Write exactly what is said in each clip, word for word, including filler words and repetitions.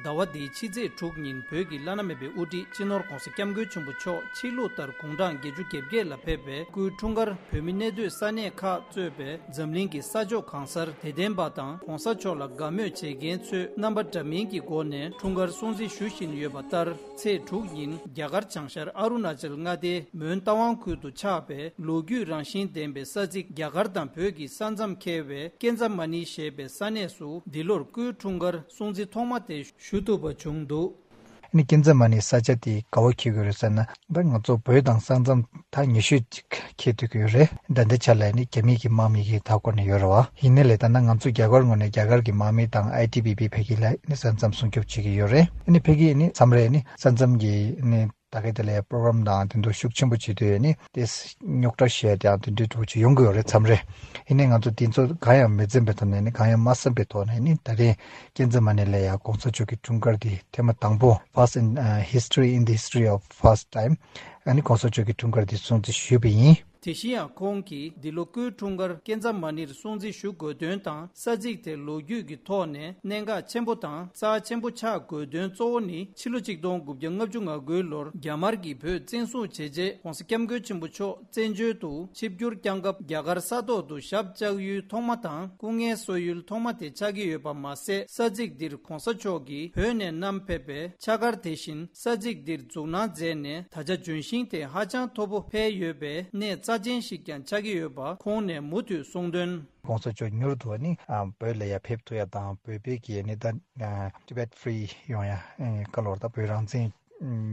ཟླ་བ་འདིའི་ཕྱི་ཚེས་དྲུག་ཉིན་བོད་ཀྱི་བླ་ན་མེད་པའི་དབུ་ཁྲིད་སྤྱི་ནོར་༧གོང་ས་༧སྐྱབས་མགོན་ཆེན་པོ་མཆོག་ཕྱི་ལུགས་ལྟར་དགུང་གྲངས་བརྒྱད་ཅུ་གྱ་བརྒྱད་ལ་ཕེབས་པའི་སྐུའི་འཁྲུངས་སྐར་བོད་མི་གནས་སྡོད་ས་གནས་ཁག་གཙོས་པའི་འཛམ་གླིང་གི་ས་ཕྱོགས་གང་སར་དད་ལྡན་པ་དང་༧གོང་ས་མཆོག་ལ་དགའ་མོས་བྱེད་མཁན་ཚོས་རྣམ་པ་འདྲ་མིན་གྱི་སྒོ་ནས་འཁྲུངས་སྐར་སྲུང་བརྩི་ཞུ་བཞིན་ཡོད་པ་ལྟར། ཚེས་དྲུག་ཉིན་རྒྱ་གར་བྱང་ཤར་ཨ་རུ་ན་ཅལ་མངའ་སྡེའི་མོན་རྟ་དབང་ཁུལ་དུ་ཆགས་པའི་ལོ་རྒྱུས་རང་བཞིན་ལྡན་པའི་ས་ཚིགས་རྒྱ་གར་དང་བོད་ཀྱི་ས་མཚམས་འཁེལ་བའི་ཀེན་ཛ་མ་ནི་ཞེས་པའི་ས་གནས་སུ་འདི་ལོར་སྐུའི་འཁྲུངས་སྐར་སྲུང་བརྩི་ཐོག་མ་དེ་ཞུ་ཐུབ་པ་བྱུང་འདུག། ནི་ཀེན་ཛ་མ་ནི་ས་ཆ་དེ་ག་བ་འཁེལ་གྱི་རེད་ཟེར་ན། ད་ང་ཚོ་བོད་དང་ས་མཚམས་ཐག་ཉེ་ཤོས་ཅིག་འཁེལ་ཐུབ་ཀྱི་ཡོད་རེད། ད་ལྟའི་ཆ་ལ་ནི་རྒྱ་མི་གི་དམག་མི་གི་མཐའ་འཁོར་ནས་ཡོད་རེད་བ། ཡིན་ནའི་ལས་ད་ནི་ང་ཚོ་རྒྱ་གར་ངོས་ནས་རྒྱ་གར་གི་དམག་མི་དང་ཨའི་ཊི་བྷི་བྷི་ཕ་གི་ལ་ནི་ས་མཚམས་སྲུང་སྐྱོབ་བྱེད་ཀྱི་ཡོད་རེད། ནི་ཕ་གི་ནི་མཚམས་རེ་ནི་ས་མཚམས་ཀྱི་ནི་ད་ག་དེ་ལ་པྲོ་གྷ་རམ་དང་དེ་ཚོ་ཤུགས་ཆེན་པོ་བྱེད་དུས་ནི་དེ་རྙོག་དྲ་བཤད་དེའང་དེ་འདྲའི་འདྲ་བོ་ཅིག་ཡོང་གི་ཡོད་རེད། མཚམས་རེ། ཡིན་ནའི་ང་ཚོ་དེ་ཚོ་གང་ཡང་མི་འཛེམ་པའི་ཐོག་ནས་ནི་གང་ཡང་མ་བསམ་པའི་ཐོག་ནས་ནི་ད་རེས་ཀེན་ཛ་མ་ནི་ལ་ཡ་༧གོང་ས་མཆོག་གི་འཁྲུངས་སྐར་འདི་ཐེངས་མ་དང་པོ། First in, uh, history, in the history of first time. ཨ་ནི་༧གོང་ས་མཆོག་གི་འཁྲུངས་སྐར་འདི་སྲུང་བརྩི་ཞུས་པ་ཡིན། དེ་བཞིན་ཡང་ཁོང་གིས་འདི་ལོ་སྐུའི་འཁྲུངས་སྐར་ཀེན་ཛ་མ་ནིར་སྲུང་བརྩི་ཞུ་དགོས་དོན་དང་ས་ཚིགས་དེ་ལོ་རྒྱུས་ཀྱི་ཐོག་ནས་གནད་འགག་ཆེན་པོ་དང་རྩ་ཆེན་པོ་ཆགས་དགོས་དོན་གཙོ་བོ་ནི་ཕྱི་ལོ་ཆིག་སྟོང་དགུ་བརྒྱ་ལྔ་བཅུ་ང་དགུའི་ལོར་རྒྱ་དམར་གྱིས་བོད་བཙན་བཟུང་བྱས་རྗེས་༧གོང་ས་༧སྐྱབས་མགོན་ཆེན་པོ་མཆོག་བཙན་བྱོལ་དུ་ཆིབས་བསྒྱུར་བསྐྱངས་སྐབས་རྒྱ་གར་ས་ཐོག་ཏུ་ཞབས་བཅགས་ཡུལ་ཐོག་མ་དང་སྐུ་ངལ་གསོ་ཡུལ་ཐོག་མ་དེ་ཆགས་ཀྱི་ཡོད་པ་མ་ཟད། ས་ཚིགས་འདིར་༧གོང་ས་མཆོག་གིས་བོད་ནས་བསྣམས་ཕེབས་པའི་ཕྱག་འཁར་དེ་བཞིན་ས་ཚིགས་འདིར་འཛུགས་གནང་མཛད་ནས་ད་ཆ་ལྗོན་ཤིང་དེ་ཧ་ཅང་མཐོ་པོ་འཕེལ་ཡོད་པའི་གནས་རྩ་ཆེན་ཞིག་ཀྱང་ཆགས་ཀྱི་ཡོད་པ་ཁོང་ནས་མུ་མཐུད་གསུངས་དོན། ༸གོང་ས་མཆོག་མྱུར་དུ་ནི་ཨ་བོད་ལ་ཡ་ཕེབས་ཐུབ་ཡ་དང་བོད་པའི་གི་ནི་ད་ཨ་Tibet Free་ཡོང་ཡ་ཨ་བཀའ་སློབ་དང་བོད་རང་བཙན་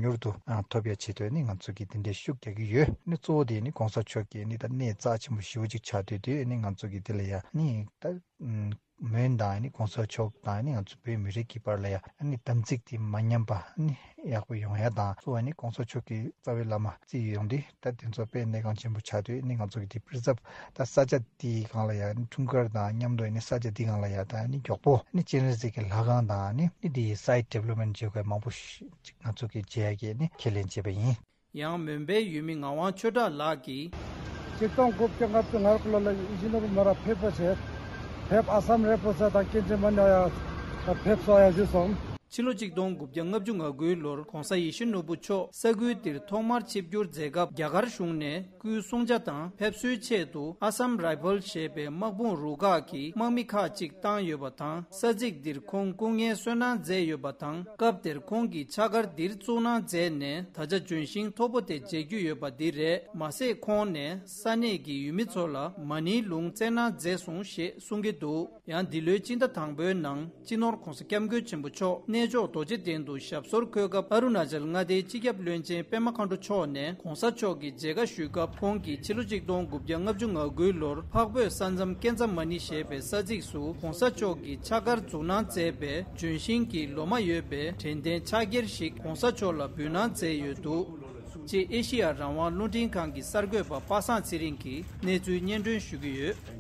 མྱུར་དུ་ཨ་ཐོབ་ཡ་ཆེད་དུ་ནི་ང་ཚོ་གི་དེ་འདྲའི་ཤུགས་རྒྱག་གི་ཡོད། ནི་གཙོ་བོ་དེ་ནི་༸གོང་ས་མཆོག་གི་ནི་ད་གནས་རྩ་ཆེན་པོ་ཞེ་པོ་ཅིག་ཆགས་དུས་དུས་ནི་ང་ཚོ་གི་དེ་ལ་ཡ་ནི་ད་མོན་དང་ནི་༸གོང་ས་མཆོག་དང་ནི་ང་ཚོ་བོད་མི་རིགས་ཀྱི་བར་ལ་ཡ་ནི་དམ་ཚིག་དེ་མ་ཉམས་པ་ནི་ཡག་པོ་ཡོང་ཡ་དང་གཙོ་བོ་ནི་༸གོང་ས་མཆོག་གི་རྩ་བའི་བླ་མ་བརྩི་ཡོང་དུས་ད་དེ་ཚོ་དཔེ་གནད་འགག་ཆེན་པོ་ཆགས་དུས་ནི་ང་ཚོ་གི་དེ་པི་རི་ཛརབ་ད་ས་ཆ་དེའི་སྒང་ལ་ཡ་ནི་འཁྲུངས་སྐར་དང་མཉམ་དུ་ནི་ས་ཆ་དེའི་སྒང་ལ་ཡ་ད་ནི་མགྱོགས་པོ་ནི་སྤྱན་རས་གཟིགས་ཀྱི་ལྷ་ཁང་དང་ནི་ནི་དེའི་site development་བྱེད་དགོས་མང་པོ་ཞིག་ང་ཚོ་གི་བྱེད་ཡ་གི་ནི་ཁས་ལེན་བྱས་པ་ཡིན། ཡང་མོན་པའི་ཡུལ་མི་ངག་དབང་ཆོས་གྲགས་ལགས་ཀྱིས། ཆིག་སྟོང་དགུ་བརྒྱ་ལྔ་བཅུ་ང་དགུ་ལོ་ལ་ཡིད་བཞིན་ནོར་བུ་མོ་རང་ཕེབས་པ་བྱས། ཕེབས་ཨ་སམ་རེ་པོ་ས་དང་ཀེན་ཅི་མ་ནི་ཡ་ཕེབས་སོ་ཡ་ཞུས་སོང་། ཕྱི་ལོ་ཆིག་སྟོང་དགུ་བརྒྱ་ལྔ་བཅུ་ང་དགུའི་ལོར་༸གོང་ས་ཡིད་བཞིན་ནོར་བུ་མཆོག་ས་ཁུལ་འདིར་ཐོག་མར་ཆིབས་བསྒྱུར་མཛད་སྐབས་རྒྱ་གར་གཞུང་ནས་སྐུའི་སྲུང་བྱ་དང་ཕེབས་བསུའི་ཆེད་དུ་ཨ་སམ་རའི་ཕལ་ཞེས་པའི་དམག་དཔུང་རུ་ཁག་གི་དམག་མི་ཁག་ཅིག་བཏང་ཡོད་པ་དང་ས་ཚིགས་འདིར་ཁོང་སྐུ་ངལ་གསོ་གནང་མཛད་ཡོད་པ་དང་སྐབས་དེར་ཁོང་གིས་ཕྱག་འཁར་འདིར་བཙུགས་གནང་མཛད་ནས་ད་ཆ་ལྗོན་ཤིང་མཐོ་པོ་དེ་མཇལ་རྒྱུ་ཡོད་པ་འདི་རེད། མ་ཟད་ཁོང་ནས་ས་གནས་ཀྱི་ཡུལ་མི་ཚོ་ལ་མ་ཎིའི་ལུང་སྩལ་གནང་མཛད་སོང་ཞེས་གསུང་གི་འདུག། ཡང་འདི་ལོའི་སྤྱི་ཟླ་དང་པོའི་ནང་སྤྱི་ནོར་༸གོང་ས་༸སྐྱབས་མགོན་ཆེན་པོ་མཆོག་གནས་མཆོག་རྡོ་རྗེ་གདན་དུ་ཞབས་སོར་འཁོད་སྐབས་ཨ་རུ་ན་ཅལ་མངའ་སྡེའི་སྤྱི་ཁྱབ་བློན་ཆེན་པད་མ་མཁའ་འགྲོ་མཆོག་ནས་༸གོང་ས་མཆོག་གི་མཇལ་ཁ་ཞུས་སྐབས་ཁོང་གིས་ཕྱི་ལོ་ཆིག་སྟོང་དགུ་བརྒྱ་ལྔ་བཅུ་ང་དགུའི་ལོར་འཕགས་བོད་ས་མཚམས་ཀེན་ཛ་མ་ནི་ཞེས་པའི་ས་ཚིགས་སུ་༸གོང་ས་མཆོག་གིས་ཕྱག་འཁར་འཛུགས་གནང་མཛད་པའི་ལྗོན་ཤིང་གི་ལོ་མ་ཡོད་པའི་དྲན་རྟེན་ཕྱག་འཁྱེར་ཞིག་༸གོང་ས་མཆོག་ལ་འབུལ་གནང་མཛད་ཡོད་འདུག། ཅེས་ཨེ་ཤི་ཡ་རང་དབང་རླུང་འཕྲིན་ཁང་གི་གསར་འགོད་པ་པ་སངས་ཚེ་རིང་གིས་གནས་ཚུལ་སྙན་སྒྲོན་ཞུ་གི་ཡོད།